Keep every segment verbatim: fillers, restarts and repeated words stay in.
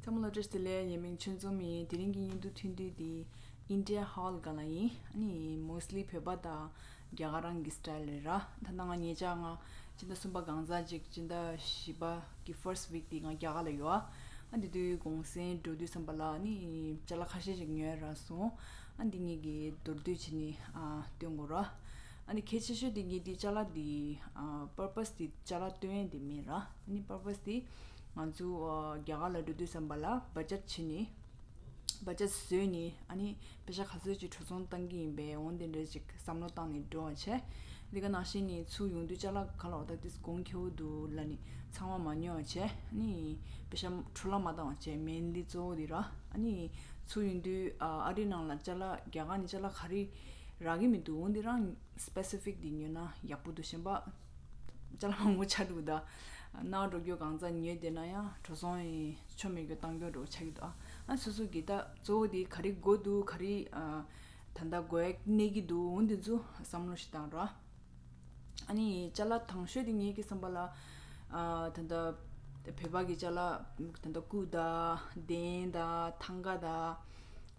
ཚང་མ་ལ་བཀྲ་ཤིས་བདེ་ལེགས། ངའི་མིང་ཆོས་འཛོམས་ཡིན། དེ་རིང་གི་བརྙན་ཐུང་ཐུང་དུས་འདི་ཨིན་ཌི་ཡ་ཧོལ་སྒང་ལ་ཡིན། ཨ་ནི་མོ་སི་ལི་བོད་པ་དང་རྒྱ་གར་རང་གི་སི་ཊལ་རེད་ར། ད་ལྟ་ང་ཉེ་ཆར་ང་སྤྱི་ཟླ་གསུམ་པ་གང་ཟག་ཅིག་སྤྱི་ཟླ་བཞི་པ་གི་ཕར་སི་ཊི་ཝིག་དེ་ང་རྒྱ་གར་ལ་ཡོད། ཨ་དེ་དུས་གུང་སེང་འགྲོ་དུས་ཙམ་པ་ལ་ཨ་ནི་ཅ་ལག་ཁ་ཤས་ཤིག་ཉོས་རག་སོང་། ཨ་འདི་ངེད་ཀྱིས་མདོར་བསྡུས་བྱས་ནས་ཨ་སྟོན་དགོས་ར། ཨ་ནི་གལ་ཆེ་ཤོས་དེ་ངེད་དེ་ཅ་ལག་དེ་ཨ་པར་པ་སི་དེ་ཅ་ལག་སྟོན་ཡས་དེ་མིན་ར། ཨ་ནི་པར་པ་སི་དེ་ང་ཚོ་ཨ་རྒྱ་གར་ལ་འགྲོ་དུས་ཙམ་པ་ལ་བ་ཇེཊ་བྱས་ནས། བ་ཇེཊ་བཟོས་ནས་ཨ་ནི་པེ་ཤ་ག་ཚོད་ཅིག་འགྲོ་སོང་བཏང་གི་ཡིན་པས། འོ་དེ་འདྲ་ཅིག་བསམ་བློ་བཏང་ནས་འགྲོ་བ་བྱས། འདི་ག་ནང་བཞིན་ནས་ཚུར་ཡོང་དུས་ཅ་ལག་ག་ལ་བ་ད་ཏིས་གོང་ཁེ་བོ་འདུག་ལབ་ནས་ཚང་མ་མ་ཉོ་བ་བྱས། ཨ་ནི་པེ་ཤ་འཕྲོ་བརླག་མ་བཏང་བ་བྱས། མེན་ལི་གཙོ་བོ་དེ་ར། ཨ་ནི་ཚུར་ཡོང་དུས་ཨ་ཨ་རི་ནང་ལ་ཅ་ལག་རྒྱ་གར་ནས་ཅ་ལག་ག་རེ་རག་གི་མི་འདུག་འོ་འདི་རང་སི་པེ་སི་ཕིག་དེ་ཉོས་ན་ཡག་པོ་འདུག་གཞན་པ་ཅ་ལག་མང་པོ་ཆགས་འདུག་ད་ནང་འགྲོ་རྒྱུ་གང་ཙམ་ཉོས་བསྡད་ན་ཡང་འགྲོ་སོང་ཡིན་ཆོ་མེད་རྒྱུ་བཏང་རྒྱུ་འགྲོ་ཆགས་ཀྱི་འདུག་ཨ་སོ་སོ་གི་ད་གཙོ་བོ་དེ་ག་རེ་དགོས་འདུག་ག་རེ་ཨ་ད་ལྟ་དགོས་གནས་ཀྱི་འདུག་འོ་འདི་ཚོ་བསམ་བློ་ཞིག་བཏང་ར། ཨ་ནི་ཅ་ལག་དང་ཤོས་དེ་ངེད་ཀྱི་བསམ་པ་ལ་ཨ་ད་ལྟ་བོད་པ་གི་ཅ་ལག་ད་ལྟ་སྐུ་དང་གདན་དང་ཐང་ག་དང་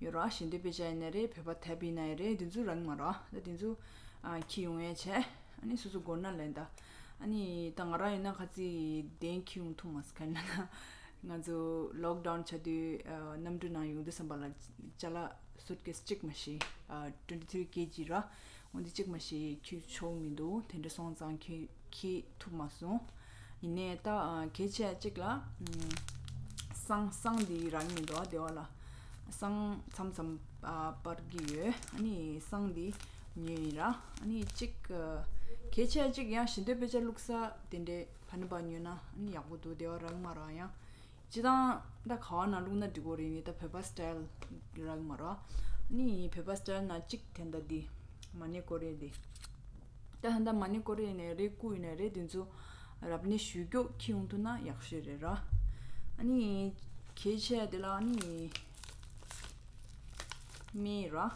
ཡོད་ར། ཞལ་འདོན་དཔེ་ཆ་ཡིན་ན་རེད། བོད་པ་དེབ་ཡིན་ན་རེད། འདི་ཚོ་རག་མ་ར། ད་འདི་ཚོ་ཨ་འཁྱེར་ཡོང་ཡས་བྱས། ཨ་ནི་སོ་སོ་དགོས་ན་ལེན། ད་ཨ་ནི་ད་ང་རང་ཡིན་ན་ཁ་ཚིག་གདན་འཁྱེར་ཡོང་ཐུབ་མ་སོང་། ག་ཡིན་ན་ང་ཚོ་ལོག་ཌའུན་ཆགས་དུས་ཨ་གནམ་གྲུ་ནང་ཡོང་དུས་ཙམ་པ་ལ་ཅ་ལག་སུཊ་ཀེ་སི་གཅིག་མ་གཏོགས་ཨ་ཊུ་ཝེན་ཊི་ཐི་རི་ཀེ་ཇི་ར། འོ་འདི་གཅིག་མ་གཏོགས་འཁྱེར་ཆོག་མི་འདུག་དེ་འདྲ་སོང་ཙང་འཁྱེར་འཁྱེར་ཐུབ་མ་སོང་། ཡིན་ནའི་ད་ཨ་གལ་ཆེ་གཅིག་ལ་ཨམ་བསང་བསང་འདི་རག་མི་འདུག་ཨ་སྡེ་བ་ལ། བསང་མཚམས་མཚམས་ཨ་སྤར་གྱི་ཡོད། ཨ་ནི་བསང་འདི་ཉོས་ཡིན་ར། ཨ་ནི་གཅིག་ཨ་གལ་ཆེ་གཅིག་ཡང་ཞལ་འདོན་དཔེ་ཆ་བླུགས་ས་དེ་འདྲའི་ཕ་ནི་པ་ཉོས་ན་ཨ་ནི་ཡག་པོ་འདུག་སྡེ་བ་རག་མ་རག་ཡང་། སྤྱིར་བཏང་ད་ག་བ་ནང་བླུགས་ན་འགྲིག་གོ་རེད། ནི་ད་བོད་པ་སི་ཊལ་རག་མ་ར། ནི་བོད་པ་སི་ཊལ་ནང་གཅིག་དེ་འདྲ་འདི་མ་ཎི་ཀོ་རེ་འདི། ད་ཧན་ད་མ་ཎི་ཀོ་རེ་ཡིན་ནའི་རེད། སྐུ་ཡིན་ནའི་རེད། དེ་ཚོ་རབ་གནས་ཞུ་རྒྱུ་འཁྱེར་ཡོང་ཐུབ་ན་ཡག་ཤོས་རེད་ར། ཨ་ནི་གལ་ཆེ་དེ་ལ་ཨ་ནི་སྨན་ར། ཨ་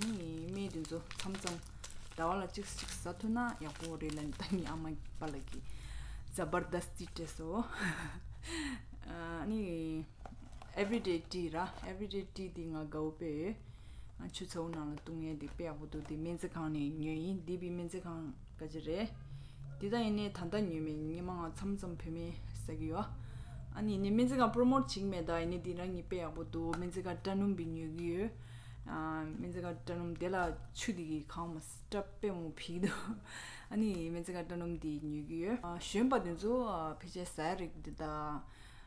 ནི་སྨན་དེ་ཚོ་མཚམས་མཚམས་ཟླ་བ་ལ་གཅིག་གཅིག་ཟ་ཐུབ་ན་ཡག་པོ་རེད་ལབ་ནས་ད་ངའི་ཨ་མ་པ་ལགས་ཀྱིས་ཛ་བར་དསྟི་སྤྲད་སོང་། ཨ་ནི་ཨེ་བྷི་རི་ཌེ་ཊི་ར། ཨེ་བྷི་རི་ཌེ་ཊི་དེ་ང་དགའ་བོ་དཔེ་ཡོད། ཨ་ཆུ་ཚ་བོ་ནང་ལ་བཏུང་ཡས་དེ་དཔེ་ཡག་པོ་འདུག་དེ་སྨན་རྩིས་ཁང་ནས་ཉོས་ཡིན། འདི་བི་སྨན་རྩིས་ཁང་ག་ཅི་རེད། འདི་ད་ཡིན་ནའི་ད་ལྟ་ཉོས་མེད། སྔོན་མ་ང་མཚམས་མཚམས་བུད་མེད་ཟ་གི་ཡོད། ཨ་ནི་ཡིན་ནའི་སྨན་རྩིས་ཁང་པྲོ་མོཊ་བྱེད་ཀྱི་མེད། ད་ཡིན་ནའི་འདི་རང་ཉིད་དཔེ་ཡག་པོ་འདུག་སྨན་རྩིས་ཁང་ཊ་ནུམ་བི་ཉོ་གི་ཡོད། ཨ་སྨན་རྩིས་ཁང་ཊ་ནུམ་དེ་ལ་ཆུ་དེ་གི་གང་མ་སི་ཊབ་དཔེ་མོ་བིག་འདུག་ཨ་ནི་སྨན་རྩིས་ཁང་ཊ་ནུམ་དེ་ཉོ་གི་ཡོད། ཨ་གཞོན་པ་དེ་ཚོ་ཨ་ཕལ་ཆེར་ཟ་ཡ་རིགས་འདི་ད།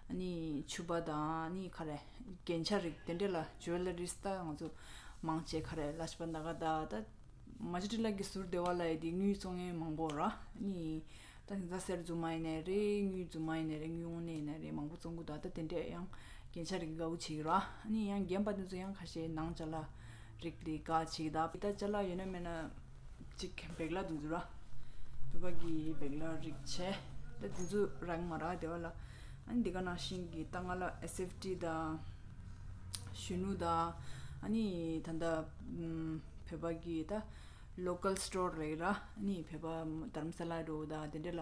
ཨ་ནི་ཕྱུ་པ་དང་། ཨ་ནི་ག་རེ་རྒྱན་ཆ་རིགས་དེ་འདྲས་ལ་ཇུ་ཝེ་ལ་རིས་ད་ང་ཚོ་མང་ཆེ་ག་རེ་ལ་ཆ་པ་ད་ག་ད་ད་མ་ཅི་ཏི་ལ་གི་ཟུར་སྡེ་བ་ལ་ཡི་དེ་དངུལ་བཙོང་མཁན་མང་པོ་ར། ཨ་ནི་ད་དེང་སང་གསེར་རྫུན་མ་ཡིན་ནའི་རེད། དངུལ་རྫུན་མ་ཡིན་ནའི་རེད། དངུལ་དངོས་གནས་ཡིན་ནའི་རེད། མང་པོ་བཙོང་གི་འདུག་ད་དེ་འདྲས་ཡང་རྒྱན་ཆ་རིགས་དགའ་བོ་བྱེད་ཀྱི་ར། ཨ་ནི་ཡང་རྒན་པ་དེ་ཚོ་ཡང་ཁ་ཤས་ནང་ཅ་ལག་རིགས་དེ་དགའ་བྱེད་ཀྱི་འདུག་ད་ཅ་ལག་ཡོད་ན་མེད་ན། གཅིག་བེག་ལ་དེ་ཚོ་ར། བོད་པ་གི་བེག་ལ་རིགས་བྱས། ད་དེ་ཚོ་རག་མ་རག་སྡེ་བ་ལ། ཨ་ནི་འདི་ག་ནང་བཞིན་གྱི་ད་ང་ལ་ཨེས་ཨེཕ་ཊི་དང་། གཞོན་ནུ་དང་། ཨ་ནི་ད་ལྟ་ཨམ་བོད་པ་གི་ད་ལོ་ཀལ་སི་ཊོར་རེད་ར། ཨ་ནི་བོད་པ་དྷ་རམ་ས་ལ་འགྲོ་དང་དེ་འདྲ་ལ་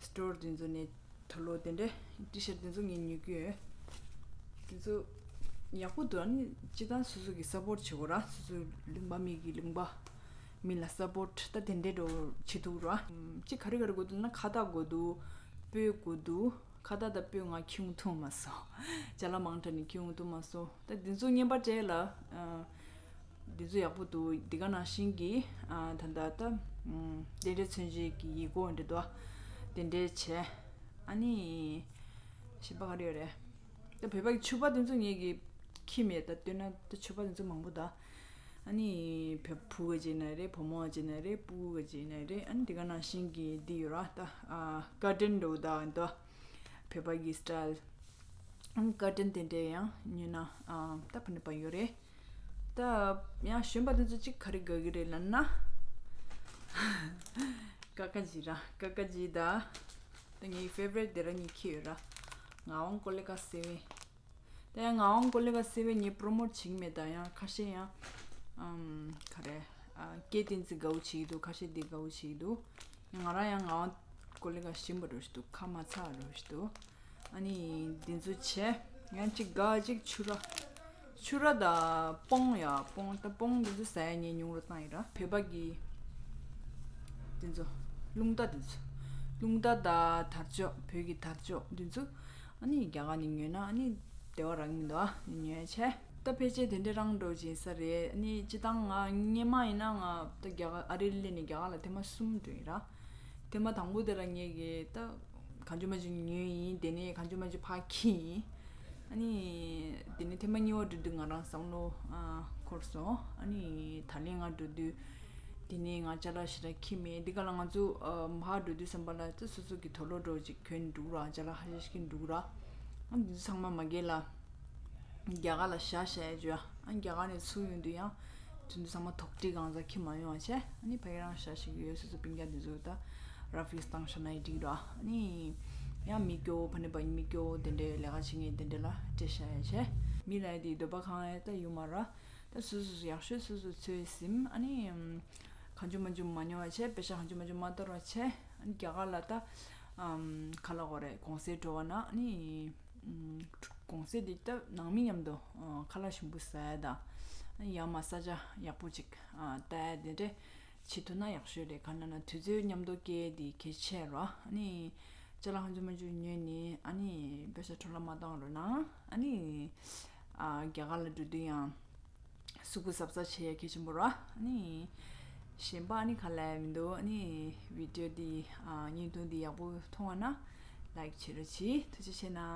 སི་ཊོར་དེ་ཚོ་ནས། དུག་ལོག་དེ་འདྲའི་ཊི་ཤར་ཊི་དེ་ཚོ་ངས་ཉོ་གི་ཡོད། དེ་ཚོ་ཡག་པོ་འདུག་ཨ་ནི་སྤྱིར་བཏང་སོ་སོ་གི་སཔོར་ཊི་བྱེད་དགོས་ར། སོ་སོའི་ལུང་པ་མི་གི་ལུང་པ་མི་ལ་སཔོར་ཊི་ད་དེ་འདྲའི་འགྲོ་བྱེད་ཐུབ་ར། ཅི་ག་རེ་ག་རེ་དགོས་འདུག་ན་ཁ་བཏགས་དགོས་འདུག་སྤོས་དགོས་འདུག་ཁ་བཏགས་དང་སྤོས་ང་ཁྱུང་ཐུང་མ་སོང་། ཅ་ལག་མང་དྲགས་ནས་ཁྱུང་ཐུང་མ་སོང་། ད་དེ་ཚོ་རྔན་པ་སྤྲད་ལ། འདི་ཚོ་ཡག་པོ་འདུག་འདི་ག་ནང་བཞིན་གྱི་ཨ་ད་ད་ད་ཨམ་རྟེན་འབྲེལ་མཚོན་བྱེད་ཀྱི་ཡིག་སྐོགས་འདྲ་འདུག་དེ་འདྲའི་བྱས། ཨ་ནི་གཞན་པ་ག་རེ་ཡོད་རེད། ད་བོད་པ་གི་ཕྱུ་པ་དེ་ཚོ་ངེད་ཀྱི་ཁྱི་མེད། ད་སྟོན་ན་ད་ཕྱུ་པ་དེ་ཚོ་མང་པོ་ད། ཨ་ནི་བོད་བུ་ག་ཅིག་ན་རེད། བུ་མོ་ག་ཅིག་ན་རེད། སྤུ་གུ་ག་ཅིག་ན་རེད། ཨ་ནི་འདི་ག་ནང་བཞིན་གྱི་འདི་ཡོད་ར། ད་ཨ་ཀར་ཊན་འདྲ་བོ་ད་འདུག་བོད་པ་གི་སི་ཊལ། ཀར་ཊན་དེ་འདྲའི་ཡང་ཉོས་ན་ཨ་ད་ཕ་ནི་པ་ཡོད་རེད། ད་ཡང་གཞོན་པ་དེ་ཚོ་གཅིག་ག་རེ་དགའ་གི་རེད་ལབ་ན། ཀ་ཀ་ཇི་ར། ཀ་ཀ་ཇི་ད། ད་ངའི་ཕེ་ཝ་རི་ཊི་དེ་ར་གཉིས་ཁྱི་ཡོད་ར། ངག་དབང་ཀོ་ལི་ག་སེ་བན། ད་ཡང་ངག་དབང་ཀོ་ལི་ག་སེ་བན་ངས་པྲོ་མོཊ་བྱེད་ཀྱི་མེད། ད་ཡང་ཁ་ཤས་ཡང་ཨམ་ག་རེ་ཨ་སྐད་བསྟན་འཛིན་དགའ་བོ་བྱེད་ཀྱི་འདུག་ཁ་ཤས་དེ་དགའ་བོ་བྱེད་ཀྱི་འདུག་ང་རང་ཡང་ངག་དབང་ཀོ་ལི་ག་ཞིམ་པ་འགྲོ་ཞིག་འདུག་ཁ་མ་ཚ་བ་འགྲོ་ཞིག་འདུག་ཨ་ནི་འདི་ཚོ་བྱས། ཡང་གཅིག་ག་གཅིག་ཕྱུ་ར། ཕྱུ་ར་དང་སྤོང་ཡ། སྤོང་ད་སྤོང་འདི་ཚོ་ཟ་ཡ་ངས་ཉུང་རུ་བཏང་ཡིན་ར། བོད་པ་གི་འདི་ཚོ་རླུང་རྟ་འདི་ཚོ། རླུང་རྟ་དང་དར་ལྕོག་བོད་ཀྱི་དར་ལྕོག་འདི་ཚོ། ཨ་ནི་རྒྱ་གར་ནས་ཉོས་ན་ཨ་ནི་བདེ་བ་རག་མི་འདུག་ཨ་ནི་ཉོས་ཆེ། ད་ཕལ་ཆེར་དེ་འདྲའི་རང་འགྲོ་བཞིན་ས་རེད། ཨ་ནི་སྤྱི་བཏང་ང་སྔོན་མ་ཡིན་ན་ང་ད་རྒྱ་གར་ཨ་རིར་སླེབས་ནས་རྒྱ་གར་ལ་ཐེངས་མ་གསུམ་འགྲོ་ཡིན་ར། ཐེངས་མ་དང་པོ་དེ་ལ་ངས་གི་ད་གང་བྱུང་མ་བྱུང་ཉོས་ཡིན། དེ་ནས་གང་བྱུང་མ་བྱུང་ཕར་འཁྱེར་ཡིན། ཨ་ནི་དེ་ནས་ཐེངས་མ་གཉིས་པ་འགྲོ་དུས་ང་རང་བསམ་བློ་ཨ་འཁོར་སོང་། ཨ་ནི་ད་ལན་ང་འགྲོ་དུས་དེ་ནས་ང་ཅ་ལག་ཞེ་དྲག་འཁྱེར་མེད། འདི་ག་ལ་ང་ཚོ་ཨ་ཕར་འགྲོ་དུས་ཙམ་པ་ལ་ད་སོ་སོ་གི་དུག་ལོག་འདྲ་བོ་ཅིག་གྱོན་འདུག་ར། ཅ་ལག་ཧ་ཤ་ཤ་གྱོན་འདུག་ར། ཨ་འདི་ཚོ་ཚང་མ་མ་རྒྱལ་ལ། རྒྱ་གར་ལ་བཞག་བཞག་ཡ་བྱོས་ཨ། རྒྱ་གར་ནས་ཚུར་ཡོང་དུས་ཡང་དེ་ཚོ་ཚང་མ་དོག་ཁྲིག་གང་ཟག་ཁྱི་མ་ཡོང་བ་བྱས། ཨ་ནི་ཕ་གི་རང་བཞག་ཞིག་ཡོད། སོ་སོ་སྤུན་ཀྱག་དེ་ཚོ་ད་ར་ཕིག་བཏང་བཞག་ན་ཡི་འགྲིག་ར། ཨ་ནི་ཡང་མི་སྐྱོ་བོ་ཕ་ནི་པ་ཡིན་མི་སྐྱོ་བོ་དེ་འདྲའི་ལས་ཀ་བྱེད་མཁན་དེ་འདྲ་ལ་སྤྲད་བཞག་ཡ་བྱས། མི་ལ་ཡ་དེ་འདོད་པ་ཁེངས་ཡ་ད་ཡོད་མ་ར། ད་སོ་སོ་སོ་ཡག་ཤོས་སོ་སོ་འཚོལ་ཟིན། ཨ་ནི་གང་བྱུང་མ་བྱུང་མ་ཉོ་བ་བྱས། པེ་ཤ་གང་བྱུང་མ་བྱུང་མ་གཏོར་བ་བྱས། ཨ་ནི་རྒྱ་གར་ལ་ད་ཨམ་ག་ལ་གོ་རེད། གུང་སེང་འགྲོ་བ་ན་ཨ་ནི། ཨུམ། གུང་སེང་འདི་ལྟ་ནང་མི་མཉམ་དུ་ཨ་ཁ་ལག་ཞིམ་པོ་ཟ་ཡ་དང་། ཡང་མ་ས་ཆ་ཡག་པོ་ཅིག་ཨ་ལྟ་ཡ་དེ་འདྲས་བྱེད་ཐུབ་ན་ཡག་ཤོས་རེད། ག་ན་ན་དུས་ཚོད་མཉམ་དུ་སྐྱེལ་དེ་གལ་ཆེ་ར། ཨ་ནི་ཅ་ལག་ཧང་ཅུ་མ་ཅུ་ཉོས་ནི་ཨ་ནི་པེ་ཤ་འཕྲོ་བརླག་མ་བཏང་རོགས་གནང་། ཨ་ནི་ཨ་རྒྱ་གར་ལ་འགྲོ་དུས་ཡང་གཟུགས་པོ་གཟབ་གཟབ་བྱེད་ཡ་གལ་ཆེན་པོ་ར། ཨ་ནི་གཞན་པ་ཨ་ནི་ག་ལ་ཡ་མི་འདུག་ཨ་ནི་བི་ཌིའོ་འདི་ཨ་བརྙན་ཐུང་འདི་ཡག་པོ་མཐོང་བ་ན་ལའིག་བྱེད་རོགས་གྱིས། ཐུགས་རྗེ་ཆེ་གནང་།